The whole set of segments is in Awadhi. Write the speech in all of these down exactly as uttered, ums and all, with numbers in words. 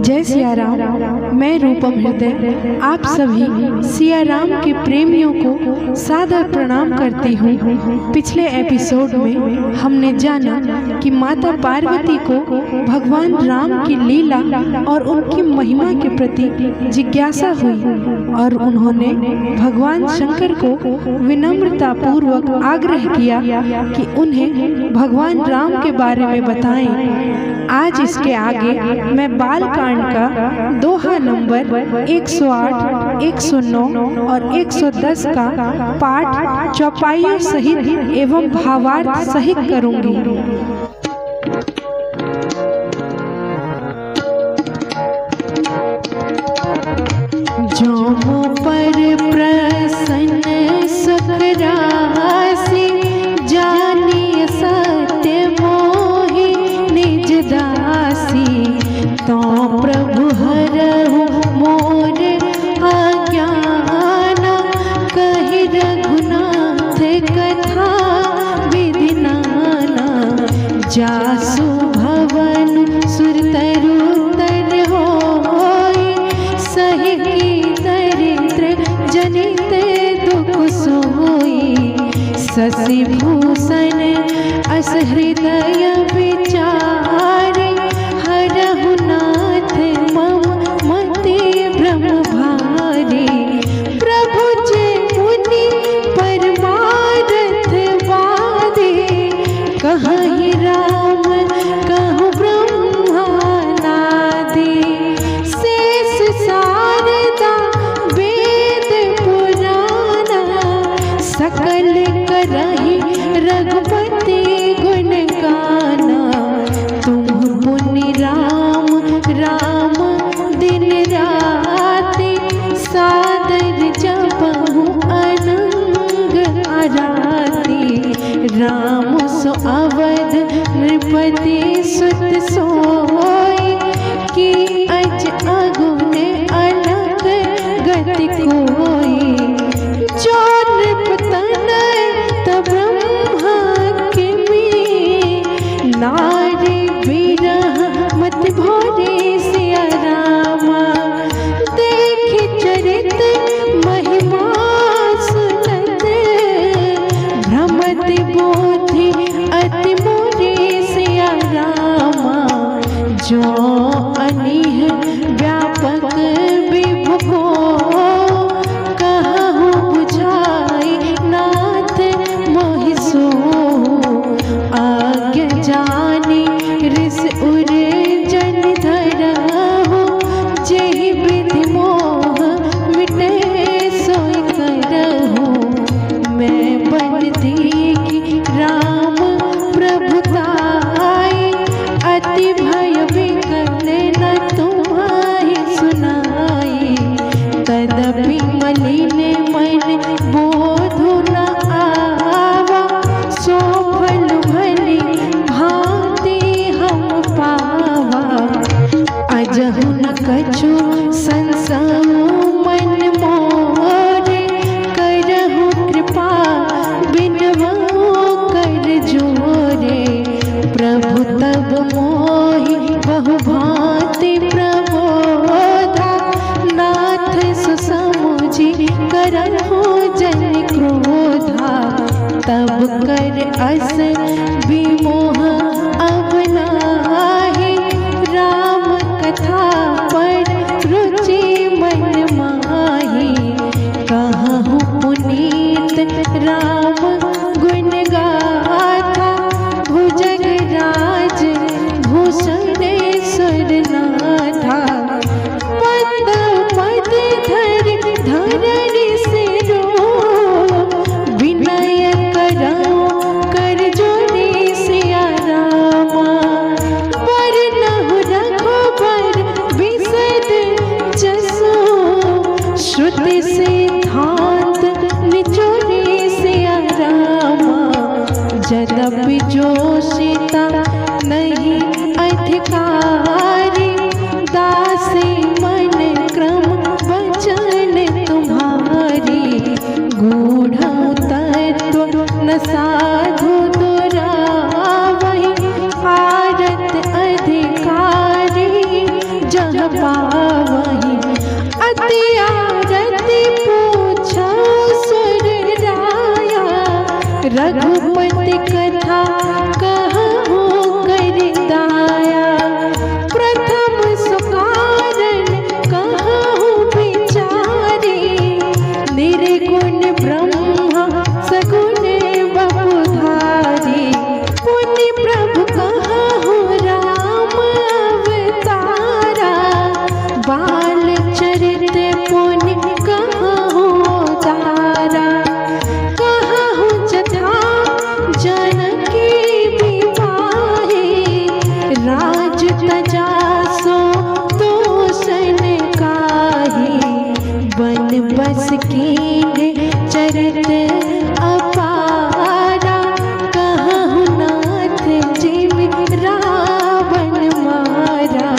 जय सिया राम, मैं रूपम हृदय आप सभी सिया राम के प्रेमियों को सादर प्रणाम करती हूँ। पिछले एपिसोड में हमने जाना कि माता पार्वती को भगवान राम की लीला और उनकी महिमा के प्रति जिज्ञासा हुई और उन्होंने भगवान शंकर को विनम्रतापूर्वक आग्रह किया कि उन्हें भगवान राम के बारे में बताएं। आज इसके आगे मैं बाल कांड का दोहा नंबर एक सौ आठ, एक सौ नौ और एक सौ दस का पाठ चौपाइयों सहित एवं भावार्थ सहित करूंगी। जो मुँह पर प्रसन्न सुख राशि, जानिय सत्य मोहि निज दासी। तो प्रभु हरहु मोर अज्ञान, कहि रघुनाथ कथा विधि नाना। जासु भवन सुर तरु तर होई, सही की दरिद्र जनित दुख सोई। शशि भूषण अस हृदय विचारे, हरहु नाथ मम मति भ्रम भारी। प्रभु जे मुनि परमारथ वारे, कहहि राम कहु ब्रह्मानादि। शेष शारदा वेद पुराना, सकल करहि रघुपति गुण गाना। तुम पुनि राम राम दिन राति, सादर जपहु अनंग आराती। राम सो अवध नृपति सुत सोई, की अज अगुन अलख गति कोई। जो नृप तनय तब ब्रह्मा किमी, नारी बिरह मति भोरे सिया रामा। देखि चरित महिमा सुनत, भ्रमति बोधि अति मोरे सिया रामा। जो अनीह व्यापक विभु को, कहहु बुझाई नाथ मोहि सो। आज्ञा जानी रिस उर जनि धरहु, जेहि विधि मोह मिटे सोइ करहु। मैं बन देखि राम प्रभु ताई, अति भय विकल न तुम्हाहि सुनाई। तदपि मलिन मन बोधु न आवा, सो फल भली भांति हम पावा। अजहु न कछु संसहु मन मोरे, करहु कृपा बिनवहु कर जोरे। प्रभु तब मोहि बहु भांति प्रबोधा, नाथ सो समुझि करहु जनि क्रोधा। तब कर अस विमोह अब नाहि, राम कथा पर रुचि मन माहि। कहहु पुनीत राम गुण गाथा, भुजग राज भूषण सुरनाथा। पद पद धरि धरणी सिरो, विनय करहु कर जोर पावहि। अति आरती पूछौ सुर राया, रघुपति कथा कहहु कर दाया। प्रथम सो कारण कहहु बिचारी, निर्गुण ब्रह्मा सगुण बपुधारी। पुनि प्रभु कहहु राम अवतारा, बाल चरित पुनि कहहु तारा। कहहु जथा जानकी बिपाही, राज तजा सो तोषन काहे। बन बस कीन्ह चरित अपारा, कहहु नाथ जिमि रावण मारा।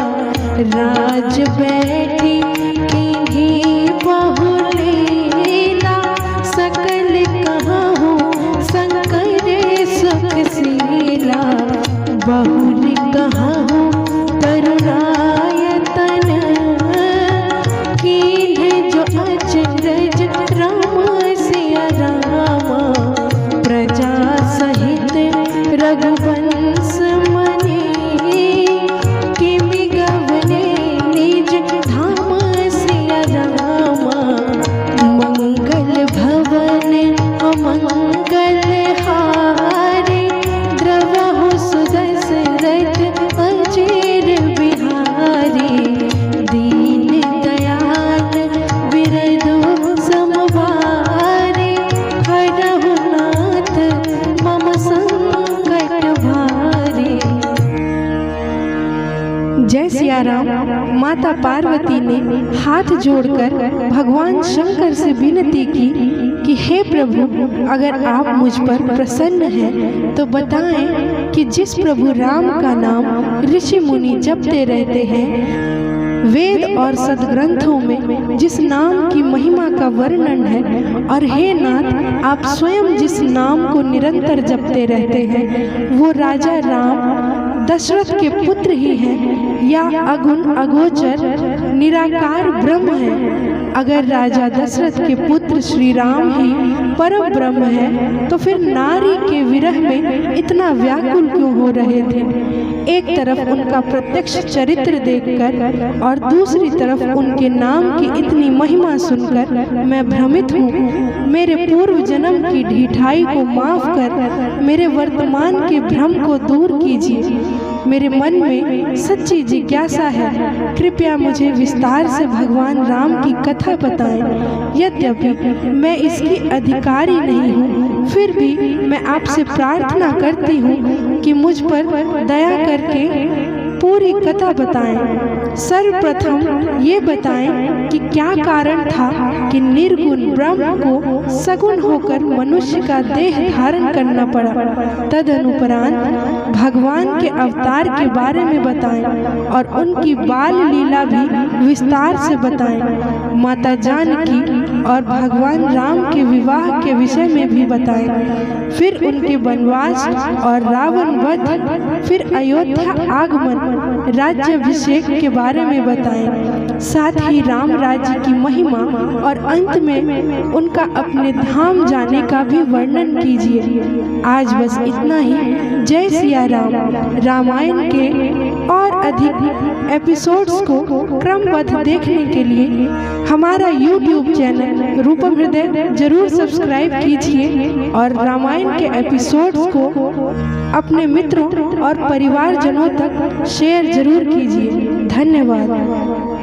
राज बैठि कीन्ही बहु लीला, सकल कहहु शंकर सुखशीला। बहुरि कहहु करुणायतन, कीन्ह जो अचरज राम सिया रामा। प्रजा सहित रघुवंश मनी, किमि गवने निज धाम सिया रामा। मंगल भवन अमंगल हारी, द्रवहु सुदशरथ अजिर बिहारी। दीन दयाल बिरधु सम वारी, हरहु नाथ मम संकट भारी। जय सिया राम। माता पार्वती ने हाथ जोड़कर भगवान शंकर से विनती की कि हे प्रभु, अगर आप मुझ पर प्रसन्न हैं तो बताएं कि जिस प्रभु राम का नाम ऋषि मुनि जपते रहते हैं, वेद और सदग्रंथों में जिस नाम की महिमा का वर्णन है, और हे नाथ, आप स्वयं जिस नाम को निरंतर जपते रहते हैं, वो राजा राम दशरथ के पुत्र ही हैं या अगुण अगोचर निराकार ब्रह्म हैं? अगर राजा दशरथ के पुत्र श्री राम ही परम ब्रह्म हैं, तो फिर नारी के विरह में इतना व्याकुल क्यों हो रहे थे? एक तरफ उनका प्रत्यक्ष चरित्र देखकर और दूसरी तरफ उनके नाम की इतनी महिमा सुनकर मैं भ्रमित हूँ। मेरे पूर्व जन्म की ढिठाई को माफ कर मेरे वर्तमान के भ्रम को दूर कीजिए। मेरे मन में सच्ची जिज्ञासा है, कृपया मुझे विस्तार से भगवान राम की कथा बताएं। यद्यपि मैं इसकी अधिकारी नहीं हूँ, फिर भी मैं आपसे प्रार्थना करती हूँ कि मुझ पर दया करके पूरी कथा बताएं। सर्वप्रथम ये बताएं कि क्या कारण था कि निर्गुण ब्रह्म को सगुण होकर मनुष्य का देह धारण करना पड़ा। तदनुपरांत भगवान के अवतार के बारे में बताएं और उनकी बाल लीला भी विस्तार से बताएं। माता जानकी और भगवान राम के विवाह के विषय में भी बताएं। फिर उनके वनवास और रावण वध, फिर अयोध्या आगमन, राज्याभिषेक के बारे में बताएं। साथ ही राम राज्य की महिमा और अंत में उनका अपने धाम जाने का भी वर्णन कीजिए। आज बस इतना ही। जय सिया राम। रामायण के और अधिक एपिसोड्स को क्रमबद्ध देखने के लिए हमारा YouTube चैनल रूपम हृदय जरूर सब्सक्राइब कीजिए और रामायण के एपिसोड्स को अपने मित्रों और परिवारजनों तक शेयर जरूर कीजिए। धन्यवाद।